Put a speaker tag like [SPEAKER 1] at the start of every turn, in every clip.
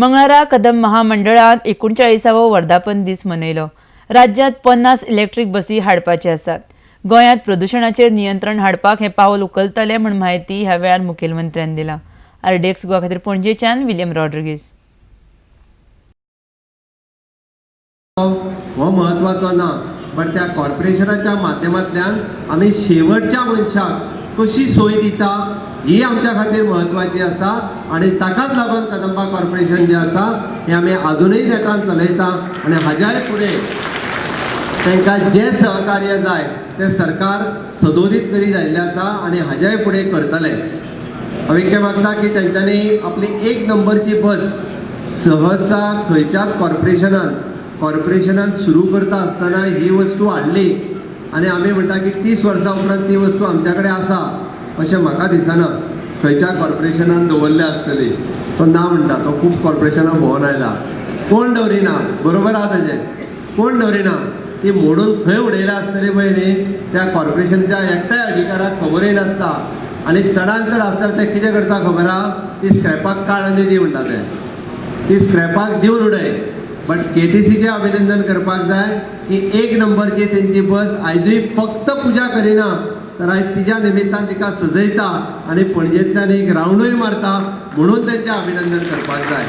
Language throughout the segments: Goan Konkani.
[SPEAKER 1] मंगळारा कदंब महामंडळान 39वो वर्धापन दीस मनयलो. राज्यांत 50 इलेक्ट्रीक बसी हाडपाचे आसात. गोंयांत प्रदुशणाचेर नियंत्रण हाडपाक हें पावल उखलतले म्हूण म्हायती ह्या वेळार मुखेलमंत्र्यान दिला. आरडीएक्स गोवा खातीर पणजेच्यान विलियम रॉड्रिगीस.
[SPEAKER 2] हो म्हत्वाचो ना, बट त्या कॉर्पोरेशनाच्या माध्यमांतल्यान आमी शेवटच्या मनशाक कशी सोय दिता ही आमच्या खातीर म्हत्वाची आसा आनी ताकाच लागून कदंबा कॉर्पोरेशन जें आसा हें आमी आजुनूय नेटान चलयता आनी हाज्याय फुडें तांकां जें सहकार्य जाय तें सरकार सदोदीत करीत आयिल्लें आसा आनी हाज्याय फुडें करतलें. हांव इतकें मागता की तेंच्यांनी आपली एक नंबरची बस सहसा खंयच्याच कॉर्पोरेशनान सुरू करता आसतना ही वस्तू हाडली आनी आमी म्हणटा की 30 वर्सां उपरांत ती वस्तू आमच्या कडेन आसा अशें म्हाका दिसना खंयच्या कॉर्पोरेशनान दवरल्या आसतली. तो ना म्हणटा, तो खूब कॉर्पोरेशनां भोंवन आयला. कोण दवरिना, बरोबर आहा तेजें. कोण दवरिना, ती मोडून खंय उडयल्या आसतली पळय न्ही, त्या कॉर्पोरेशनच्या एकट्याय अधिकाऱ्याक खबरूय नासता. आनी चडान चड आसल्यार ते कितें करता खबर आहा? ती स्क्रॅपाक काड आनी दी म्हणटा ते, ती स्क्रॅपाक दिवन उडय. बट केटीसीचें अभिनंदन करपाक जाय की एक नंबरची तेंची बस आयजूय फक्त पुजा करिना, तर आयज तिज्या निमित्तान तिका सजयता आनी पणजेंतल्यान एक रावंडूय मारता, म्हणून तेंचें अभिनंदन करपाक जाय.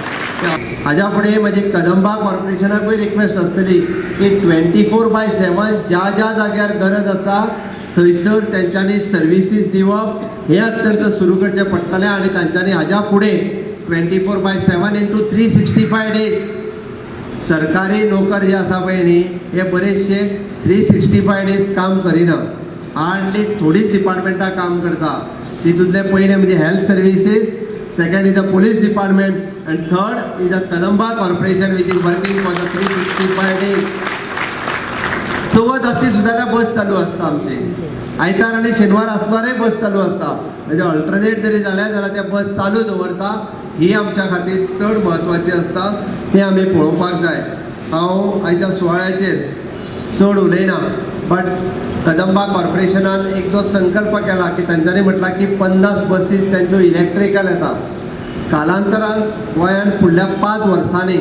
[SPEAKER 2] हाज्या फुडें म्हजी कदंबा कॉर्पोरेशनाकूय रिक्वेस्ट आसतली की 24/7 ज्या ज्या जाग्यार गरज आसा थंयसर तेंच्यांनी सर्विसीस दिवप हें अत्यंत सुरू करचें पडटलें आनी तांच्यांनी हाज्या फुडें 24/7 into 365 days. सरकारी नोकर जे आसा पळय न्ही, हे बरेचशे 365 डेज काम करिना. हार्डली थोडीच डिपार्टमेंटां काम करता. तितूंतलें पयलें म्हणजे health services, second is the police department and third is the Kadamba Corporation, which is working for the 365 days. चवथ आसली सुद्दां जाल्यार बस चालू आसता आमची. आयतार आनी शेनवार आसल्यारय बस चालू आसता. म्हणजे अल्टरनेट जरी जालें जाल्यार ते बस चालू दवरता. ही आमच्या खातीर चड म्हत्वाची आसता, तें आमी पळोवपाक जाय. हांव आयच्या सुवाळ्याचेर चड उलयना, बट कदंबा कॉर्पोरेशनान एक जो संकल्प केला की तांच्यांनी म्हटलां की 50 बसीस तांच्यो इलेक्ट्रिकल येता. कालांतरान गोंयांत फुडल्या 5 वर्सांनी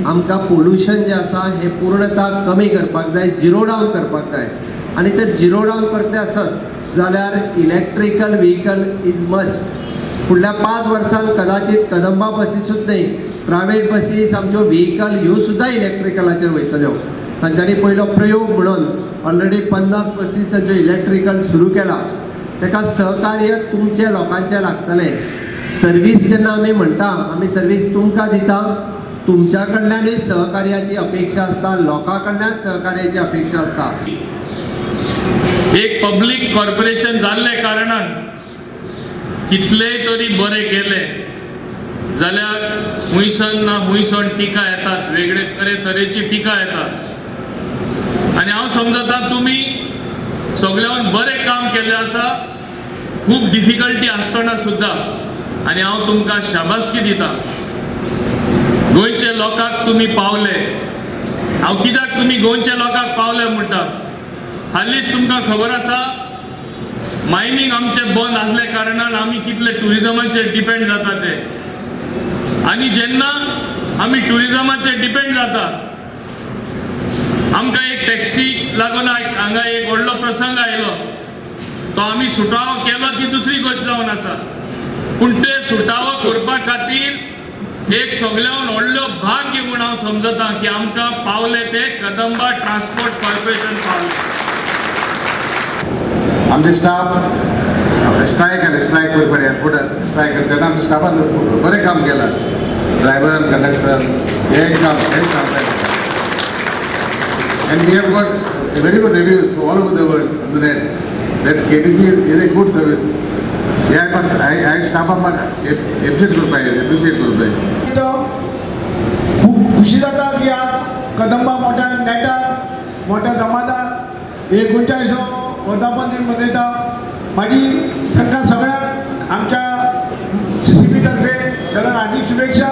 [SPEAKER 2] आमकां पोल्युशन जें आसा हें पूर्णता कमी करपाक जाय, झिरो डावन करपाक जाय. आनी ते झिरो डावन करते आसत जाल्यार इलेक्ट्रिकल व्हिकल is must. फुडल्या 5 वर्सांक कदाचित कदंबा बसीसूच न्हय, प्रायवेट बसीस, आमच्यो व्हिकल ह्यो सुद्दां इलेक्ट्रिकलाचेर वयतल्यो. तांच्यांनी पयलो प्रयोग म्हणून ऑलरेडी 50 बसीस तांच्यो इलेक्ट्रिकल सुरू केला. ताका सहकार्य तुमचे लोकांचें लागतलें. सर्वीस जेन्ना आमी म्हणटा, आमी सर्वीस तुमकां दिता, तुमच्या कडल्यानूय सहकार्याची अपेक्षा आसता, लोकां कडल्यान सहकार्याची अपेक्षा आसता.
[SPEAKER 3] एक पब्लीक कॉर्पोरेशन जाल्ले कारणान कितलेय तरी बरें केलें जाल्यार हुंयसन ना हुंयसन टिका येताच, वेगळे तरे तरेची टिका येता. आनी हांव समजता तुमी सगळ्यान बरें काम केल्लें आसा, खूब डिफिकल्टी आसतना सुद्दां, आनी हांव तुमकां शाबासकी दिता. गोंयच्या लोकांक तुमी पावले. हांव कित्याक तुमी गोंयच्या लोकांक पावले म्हणटा, हालींच तुमकां खबर आसा, मायनींग आमचें बंद आसल्या कारणान आमी कितले ट्युरिजमाचेर डिपेंड जाता ते. आनी जेन्ना आमी ट्युरिजमाचेर डिपेंड जाता, आमकां एक टॅक्सी लागून हांगा एक व्हडलो प्रसंग आयलो. तो आमी सुटावो केलो ती दुसरी गोश्ट जावन आसा, पूण ते सुटावो करपा खातीर एक सगळ्यान व्हडलो भाग्य म्हूण हांव समजता की आमकां पावले ते कदंबा ट्रान्सपोर्ट कॉर्पोरेशन पावले.
[SPEAKER 4] आमचे स्टाफ स्ट्रायक आले, स्ट्रायक पयर एअरपोर्टार स्ट्रायक आले तेन्ना आमच्या स्टाफान बरें काम केलां. ड्रायव्हरान, कंडक्टरान हें काम हें काम केलें and we have got very good reviews all over the world on the net that KTC is a good service. हे म्हाका हांवें स्टाफाक म्हाका एप्रिशिएट करपाक जाय, एप्रिशिएट करपाक जाय.
[SPEAKER 5] तो खूब खुशी जाता की आज कदंबा मोठ्या नेटार, मोठ्या दमादार 39वो वर्धापन दीन मनयता. म्हाजी तांकां सगळ्यांक आमच्या सीसीबी तर्फे सगळ्यांक हार्दीक शुभेच्छा.